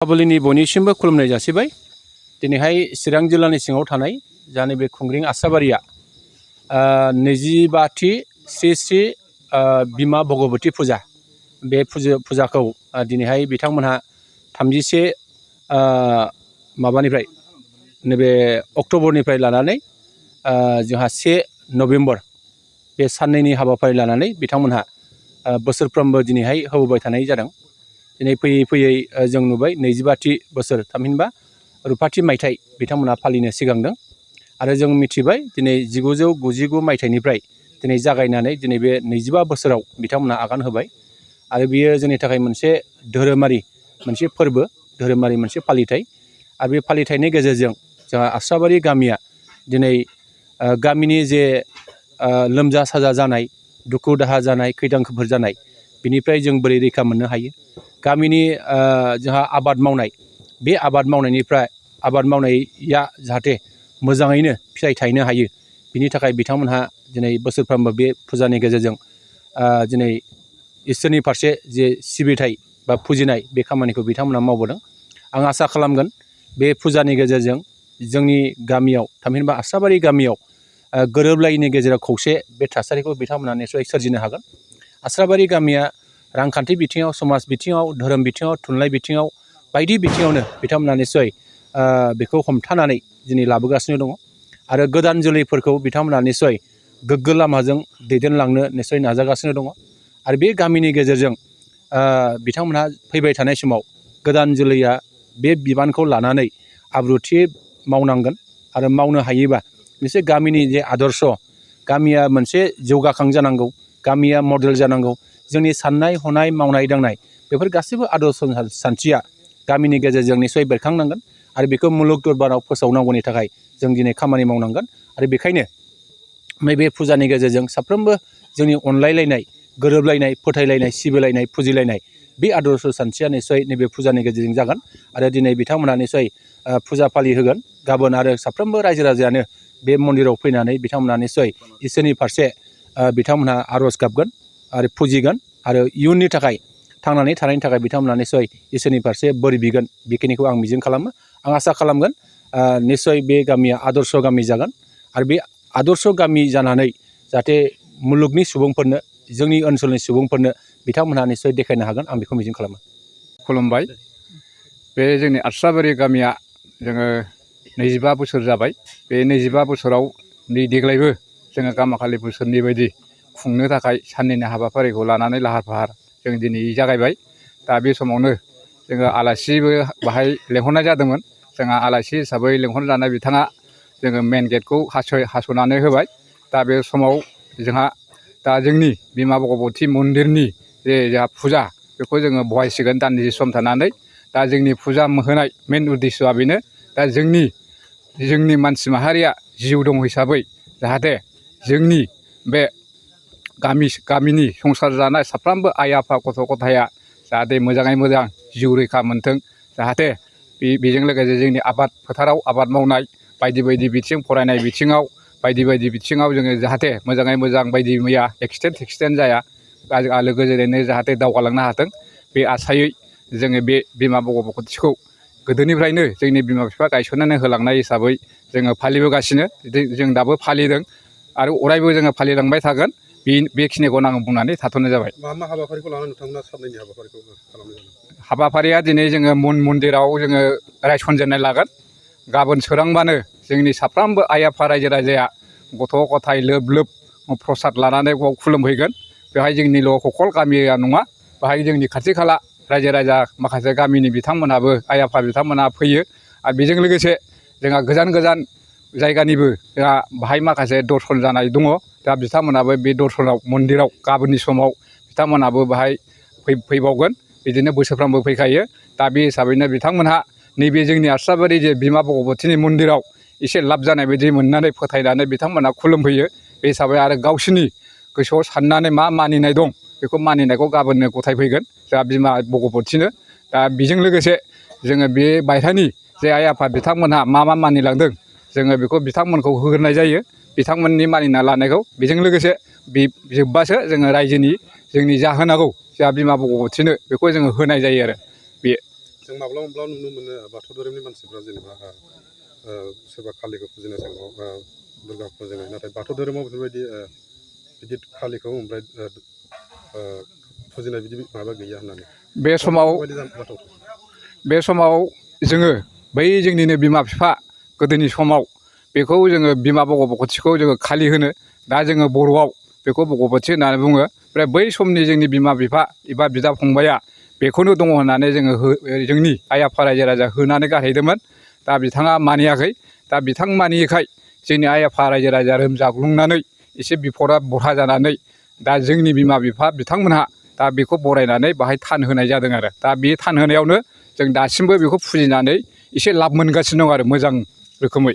आबलिनि बयनिसिमबो खुलुमनाय जासिबाय। दिनैहाय चिरां जिल्लानि सिङाव थानाय जा नैबे खुंग्रिं आसाबारिया 25थि श्री श्री बिमा ब'ग'बति फुजा बे फुजाखौ दिनैहाय बिथांमोनहा 31 माबानिफ्राय नैबे अक्ट'बरनिफ्राय लानानै जोंहा 1 नभेम्बर बे साननैनि हाबाफारि लानानै बिथांमोनहा बोसोरफ्रोमबो दिनैहाय होबोबाय थानाय जादों। दिनै फैयै फैयै जों नुबाय 25थि बोसोर थामहिनबा रुफाथि मायथाइ बिथांमोनहा फालिनो सिगांदों आरो जों मिथिबाय दिनै 1999 मायथाइनिफ्राय दिनै जागायनानै दिनै बे 25 बोसोराव बिथांमोनहा आगान होबाय आरो बियो जोंनि थाखाय मोनसे धोरोमारि मोनसे फोरबो, धोरोमारि मोनसे फालिथाय आरो बे फालिथायनि गेजेरजों जोंहा आसाबारि गामिया दिनै गामिनि जे लोमजा साजा जानाय, दुखु दाहा जानाय, खैदां खैफोद जानाय बिनिफ्राय जों बोरै रैखा मोननो हायो। गामिनि जोंहा आबाद मावनाय, बे आबाद मावनाया जाहाथे मोजाङैनो फिथाइ थायनो हायो बिनि थाखाय बिथांमोनहा दिनै बोसोरफ्रोमबो बे फुजानि गेजेरजों दिनै इसोरनि फारसे जे सिबिथाय बा फुजिनाय बे खामानिखौ बिथांमोनहा मावबोदों। आं आसा खालामगोन बे फुजानि गेजेरजों जोंनि गामियाव थामहिनबा आसाबारि गामियाव गोरोबलायैनि गेजेराव खौसे बे थासारिखौ बिथांमोनहा निस्सय सोरजिनो हागोन। आसाबारि गामिया रांखान्थि बिथिङाव, समाज बिथिङाव, धोरोम बिथिङाव, थुनलाइ बिथिङाव बायदि बिथिङावनो बिथांमोनहा निस्सय बेखौ हमथानानै दिनै लाबोगासिनो दङ आरो गोदान जोलैफोरखौ बिथांमोनहा निस्सय गोग्गो लामाजों दैदेनलांनो निस्सय नाजागासिनो दङ आरो बे गामिनि गेजेरजों बिथांमोनहा फैबाय थानाय समाव गोदान जोलैया बे बिबानखौ लानानै आब्रुथियै मावनांगोन आरो मावनो हायोबा निस्सय गामिनि जे आदर्श, गामिया मोनसे जौगाखां जानांगौ, गामिया मडेल जानांगौ। जोंनि साननाय हनाय मावनाय दांनाय बेफोर गासैबो आदर्श सानस्रिया गामिनि गेजेरजों निस्सय बेरखांनांगोन आरो बेखौ मुलुग दरबाराव फोसावनांगौनि थाखाय जों दिनै खामानि मावनांगोन आरो बेखायनो नैबे फुजानि गेजेरजों साफ्रोमबो जोंनि अनलायलायनाय, गोरोबलायनाय, फोथायलायनाय, सिबिलायनाय, फुजिलायनाय बे आदर्श सानस्रिया निस्सय नैबे फुजानि गेजेरजों जागोन आरो दिनै बिथांमोनहा निस्सय फुजा फालि होगोन। गाबोन आरो साफ्रोमबो रायजो राजायानो बे मन्दिराव फैनानै बिथांमोनहा निस्सय इसोरनि फारसे बिथांमोनहा आर'ज गाबगोन आरो फुजिगोन आरो इयुननि थाखाय थांनानै थानायनि थाखाय बिथांमोनहा निस्सय इसोरनि फारसे बोर बिगोन। बेखिनिखौ आं मिजिं खालामो। आं आसा खालामगोन निस्सय बे गामिया आदर्श गामि जागोन आरो बे आदर्श गामि जानानै जाहाथे मुलुगनि सुबुंफोरनो, जोंनि ओनसोलनि सुबुंफोरनो बिथांमोनहा निस्सय देखायनो हागोन, आं बेखौ मिजिं खालामो। खुलुमबाय। बे जोंनि आसाबारि गामिया जोङो 25 बोसोर जाबाय। बे 25 बोसोराव देग्लायबो जोङो गामाखालि बोसोरनि बायदि खुंनो थाखाय साननैनि हाबाफारिखौ लानानै लाहार फाहार जों दिनै जागायबाय। दा बे समावनो जोङो आलासिबो बाहाय लेंहरनाय जादोंमोन। जोंहा आलासि हिसाबै लेंहरजानाय बिथाङा जोङो मेन गेटखौ हास'नानै होबाय। दा बे समाव जोंहा दा जोंनि बिमा ब'ग'बति मन्दिरनि जे जोंहा फुजा बेखौ जोङो बहायसिगोन दान्दिसे सम थानानै। दा जोंनि फुजा होनाय मेन उद्देस्यआ बेनो, दा जोंनि मानसि माहारिया जिउ दं हिसाबै जाहाथे जोंनि बे गामिनि संसार जानाय साफ्रोमबो आइ आफा गथ' गथाया जाहाथे मोजाङै मोजां जिउ रैखा मोनथों, जाहाथे बेजों लोगोसे जोंनि आबाद फोथाराव आबाद मावनाय बायदि बायदि बिथिं, फरायनाय बिथिङाव बायदि बायदि बिथिङाव जोङो जाहाथे मोजाङै मोजां बायदि मैया एक्सिडेन्ट जाया, आलो गोजोनैनो जाहाथे दावगालांनो हाथों बे आसायै जोङो बे बिमा ब'ग'बतिखौ गोदोनिफ्रायनो जोंनि बिमा बिफा गायसननानै होलांनाय हिसाबै जोङो फालिबोगासिनो, जों दाबो फालिदों आरो अरायबो जोङो फालिलांबाय थागोन। बेखिनिखौनो आं बुंनानै थाथ'नाय जाबाय। मा हाबाफारिखौ लानानै नोंथांमोना साननैनि हाबाफारिखौ खालामनाय जादों? हाबाफारिया दिनै जोङो मन्दिराव जोङो रायसनजेननाय लागोन। गाबोन सोरांबानो जोंनि साफ्रोमबो आइ आफा रायजो राजाया गथ' गथाय लोब लोब प्रसाद लानानै बाव खुलुमहैगोन। बेवहाय जोंनिल' ककल गामिया नङा, बेहाय जोंनि खाथि खाला रायजो राजा माखासे गामिनि बिथांमोनहाबो आइ आफा बिथांमोनहा फैयो आरो बेजों लोगोसे जोंहा गोजान गोजान जायगानिबो जोंहा बाहाय माखासे दर्शन जानाय दङ। दा बिथांमोनाबो बे दर्शनाव मन्दिराव गाबोननि समाव बिथांमोनाबो बाहाय फैबावगोन। बिदिनो बोसोरफ्रामबो फैखायो। दा बे हिसाबैनो बिथांमोनहा नैबे जोंनि आसाबारि जे बिमा ब'ग'बतिनि मन्दिराव एसे लाब जानाय बायदि मोननानै फोथायनानै बिथांमोनहा खुलुमफैयो। बे हिसाबै आरो गावसोरनि गोसोआव साननानै मा मानिनाय दं बेखौ मानिनायखौ गाबोननो गथायफैगोन जोंहा बिमा ब'ग'बतिनो। दा बेजों लोगोसे जोङो बे बायह्रानि जे आइ आफा बिथांमोनहा मा मानिलांदों जोङो बेखौ बिथांमोनखौ होग्रोनाय जायो, बिथांमोननि मानिना लानायखौ। बेजों लोगोसे बे जोब्बासो जोङो रायजोनि जोंनि जा होनांगौ जोंहा बिमा ब'ग'बतिनो बेखौ जोङो होनाय जायो आरो बे जों माब्लाबा माब्लाबा नुनो मोनो बाथौ धोरोमनि मानसिफ्रा जेनेबा सोरबा कालिखौ फुजिनाय सोरबा दुर्गा फुजिनाय नाथाय बाथौ धोरोमाव बेफोरबायदि बिदि कालिखौ ओमफ्राय फुजिनाय बिदि माबा गैया होननानै बे समाव जोङो बै जोंनिनो बिमा बिफा गोदोनि समाव बेखौ जोङो बिमा ब'ग'बतखौ जोङो खालि होनो दा जोङो बर'आव बेखौ ब'ग'बति होननानै बुङो ओमफ्राय बै समनि जोंनि बिमा बिफा एबा बिदा फंबाया बेखौनो दङ होननानै जोङो जोंनि आइ आफा रायजो राजा होनानै गारहैदोंमोन दा बिथाङा मानियाखै दा बिथां मानियैखाय जोंनि आइ आफा रायजो राजा लोमजाग्लुंनानै एसे बिपदा बरहा जानानै दा जोंनि बिमा बिफा बिथांमोनहा दा बेखौ बरायनानै बाहाय थान होनाय जादों आरो दा बे थान होनायावनो जों दासिमबो बेखौ फुजिनानै एसे लाब मोनगासिनो दं आरो मोजां रोखोमै